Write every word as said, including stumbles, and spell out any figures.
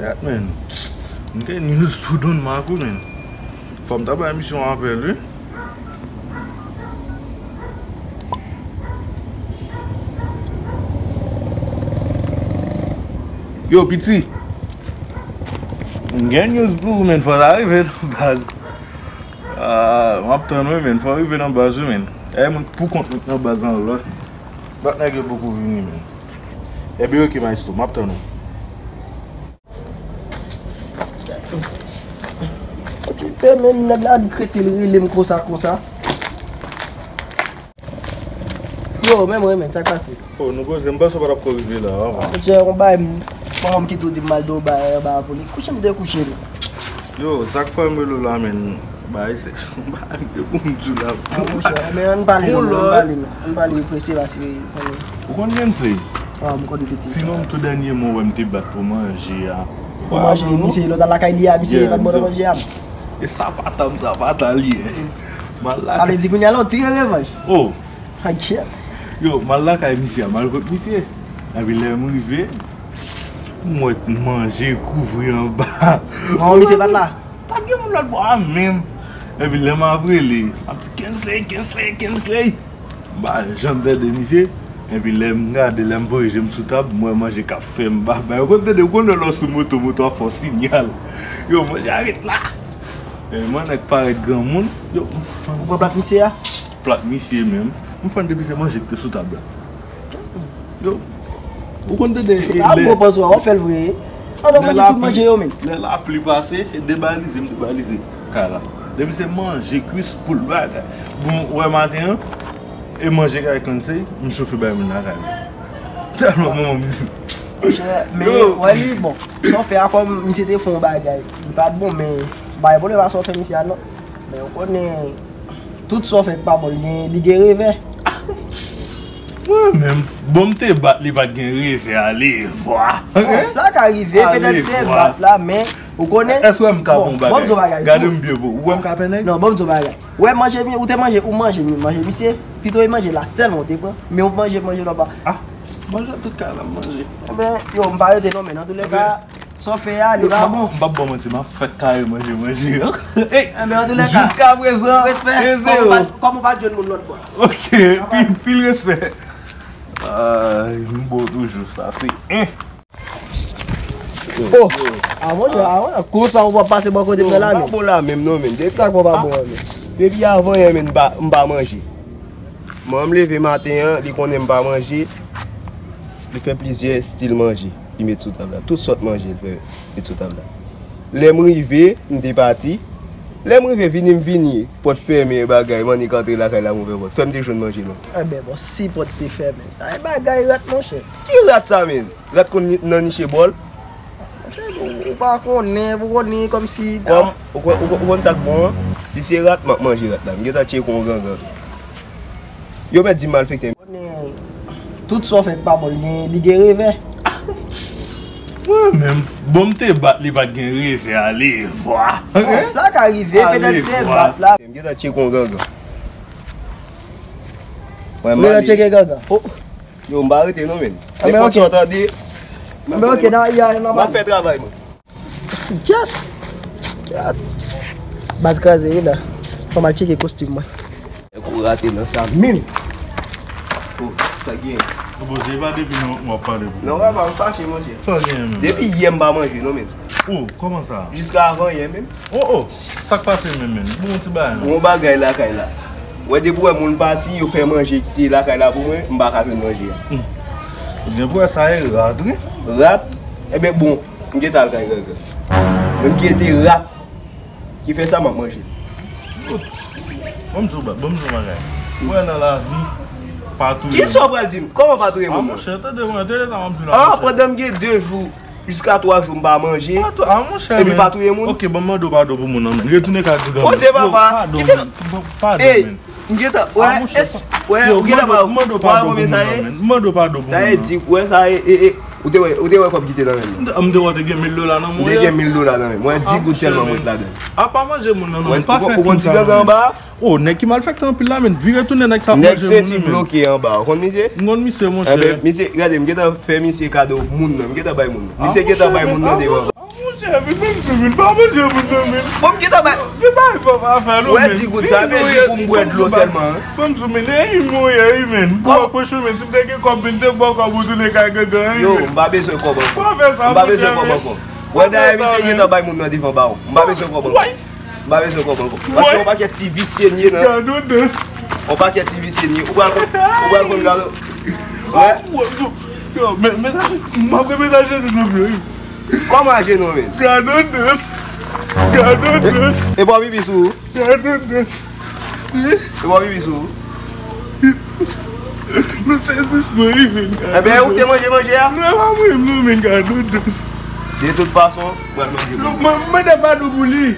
Gad, men. M gen news pou Don Marco, men. Fò m ta bay misye yon apèl, wi. Yo, piti. M gen news pou ou, men. Fò ta rive nan baz. Ah, m ap tann, wi, men. Fò rive nan baz, wi, men. E moun pou kont mwen nan baz an lòt. Bat nèg yo poko vini, men. Ebyen, oke, maestro, m ap tann ou. Okipe, men nèg la di krete l rele m konsa, konsa. Yo, men mwen, men, sa k pase? Oh, nou koze, m panse w pa t ap ko rive la, avan. Monchè, yon bagay, m, manman m kite w di m mal de w bagay anba pou li. Kouche m te kouche, men. Yo, sa k fè m rele w la, men, bagay se, bagay m gen pou m di w la. Ah, monchè, men ann pale non, ann pale non. Ann pale prese, paske, ou konn Gensley? Ah, m konn pete sa. Sinon, tou dènye mwen wè m te bat pou manje a. Pou manje, misye, lòt al lakay li a, misye pa t bon nan manje a. E sa pa ta m, sa pa ta li ye. M al lakay. Sa vle di kounye a la, w tire revanj. Oh. Akyè. Yo, m al lakay misye a, m al kot misye. Epi lè m rive, m wè manje kouvri anba. Bon, misye pa t la? Pa t gen moun lòt bò a menm. Epi lè m ap rele, m ap di, Gensley, Gensley, Gensley. M pa janm tande misye. Epi lè m gade, lè m voye je m sou tab, m wè manje k ap fè m babay. Ou konn tande, ou konn lè w sou moto, moto ap fè w sinyal. Yo, manje a ret la. E mwen nèg parèt granmoun. Yo, m fann. Ou pran plat misye a? Plat misye menm. M fann depi se manje ki te sou tab la. Yo, ou konn tande. Se pa gwo panswa, w ap fè l vre. Pandan w manje tout manje yo menm. Lè lapli pase, e debalize, m debalize kay la. Depi se manje, kwis poul, bagay. Bon, wè maten an, e manje kay Gensley, m chofe bay moun lakay mwen. Tèlman manman m di. Monchè, men, wè li, bon, sa w fè a kòm misye te fè yon bagay. Li pa t bon, men, bay pwoblèm a sa w fè misye a, non. Men, ou konnen, tout sa w fè k pa bon, li gen, li gen revè. Mwen menm, bon, m te bat li pa t gen revè, ale vwa. Bon, sa ka rive, petèt se bat la, men ou konnen. Èske w wè m ka pran yon bagay? Gade m byen pou ou. Ou wè m ka pè nèg? Non, bon, m di w bagay. Ou wè manje, ou te manje, ou manje, manje misye. Pito e manje la sèlman ou te pran. Men ou manje, manje lòt pa. Ah, manje tout kay la, m manje. Enben, yo, m pa rete non, men nan tou lè ka, sa w fè a, li pa bon. M p ap ba w manti, m ap fèk kare manje, manje. Enben, an tou lè ka, jiska prezan, respè, e zewo. Kòm ou pa, kòm ou pa jwenn moun lòt bò. Ok, pil, pil respè. Ay, m bon toujou, sa se en. Oh, avan jwe, avan, konsa ou pa pase bò kote m nan la menm. M pa bon la menm non, men. Sa k w pa bon an, men? Depi avan yè, men, m pa, m pa manje. Manman m leve maten an, li konnen m pa manje. Li fè plizyè estil manje. Li met sou tab la. Tout sòt manje li fè met sou tab la. Lè m rive, m te pati. Lè m rive, vini m vini, pòt fèmen, bagay, m annik antre lakay la, m ouvè pòt. Fè m te jwenn manje non. Enben, bon, si pòt te fèmen, sa e bagay rat, monchè. Ki rat sa, men? Rat konn nan niche bòl. Monchè, ou, ou pa konnen, ou konnen kòmsi. Kòm, ou konn, ou konn, ou konn sa k bon an? Si se rat, m ap manje rat la. M gentan tcheke yon gangan tou. Yo mèt di m malfektè. Konnen tout sa w fè k pa bon, li gen, li gen revè. Mwen menm, bon, m te bat li pa t gen revè, ale vwa. Bon, sa ka rive, petèt se bat la. M gentan tcheke yon gangan. Ou gentan tcheke gangan? Oh. Yo, m pa rete non, men. Nenpòt sa w tande. Enben, ok, nan, y a, nan. M ap fè travay mwen. Gyèt! Gyèt! Baz kraze wi la. Fò m al tcheke kostim mwen. Nèg ou rate nan sa menm. Oh, sa gen. Ou poze pa depi nou w ap pale pou. Non, papa, m fache, monchè. Sa w gen menm? Depi yè m pa manje non, men. Oh, kòman sa? Jiska avan yè menm. Oh, oh, sa k pase menm, men? Bon, ti bagay non. Bon bagay lakay la. Wè, depi wè moun pati, yo fè manje kite lakay la pou mwen, m pa ka jwenn manje a. Hmm. Ebyen, pou wè sa e rat, wi. Rat? Ebyen, bon. M gentan al kay gangan. Menm ki ete rat ki fè sa, m ap manje. Bon, m di w ba-, bon, m di w bagay. Ou wè nan lavi, pa touye moun. Kisa w pral di m? Kòman pa touye moun nan? Ah, monchè, tande mwen, tande sa m ap di w la, monchè. Ah, pandan m gen de jou, jiska twa jou m pa manje, epi pa touye moun? Ok, bon, m mande w padon pou moun nan, men. Retounen kay gangan. Poze papa, kite l. Padon, men. M gentan, wè, es, wè, ou gentan ba, wè, konbyen sa ye? Mande w padon pou moun nan. Sa ye di, wè, sa ye, e, e, ou te wè, ou te wè kòb ki te nan men m nan? M te wè w te gen mil dola nan men w. M te gen mil dola nan men m. Mwen di goud sèlman mwen t ladan l. A pa manje moun nan, non, men pa fè moun sa. Ou konn ti gangan anba a? Oh, nèg ki malfektè anpil la, men vire tounen nèg sa ap manje moun nan, men. Nèg senti bloke anba a, ou konn misye? M konn misye, monchè. Enben, misye, gade, m gentan fè misye kado moun nan, m gentan bay moun nan. Misye gentan bay moun nan devan. Chèf, men sou men, pa manje moun nan men. Bon, m gentan bay. Gen bagay fò pa fè non. Wè men. Ti gout sa, men di pou m bwè dlo sèlman. Ban m sou men, e wi, mwen ye wi men. Pou wè fò chou men, si m te gen kòb, men m te ba w kòb ou tounen kay gangan wi men. Yo, m pa bezwen kòb ankò. Pa fè sa. M pa bezwen kòb ankò. Wè dayè misye gentan bay moun nan devan ba w. M pa bezwen kòb ankò. M pa bezwen kòb ankò. Paske yon pakèt ti visye n ye nan. Gade odans. Yon pakèt ti visye n ye. Ou pral konn, ou pral konn gade. Wè. Yo, men, men sa, m ap remete ajenou nou vle wi. Kòman ajenou men? Gade odans. Gade odans. E pa pipi sou ou? Gade odans. E pa pipi sou ou? Nou sezisman wi men. Enben ou te manje manje a? Non, pa mwen non men, gade odans. De tout fason, mwen manje. Mwen mande padon pou li.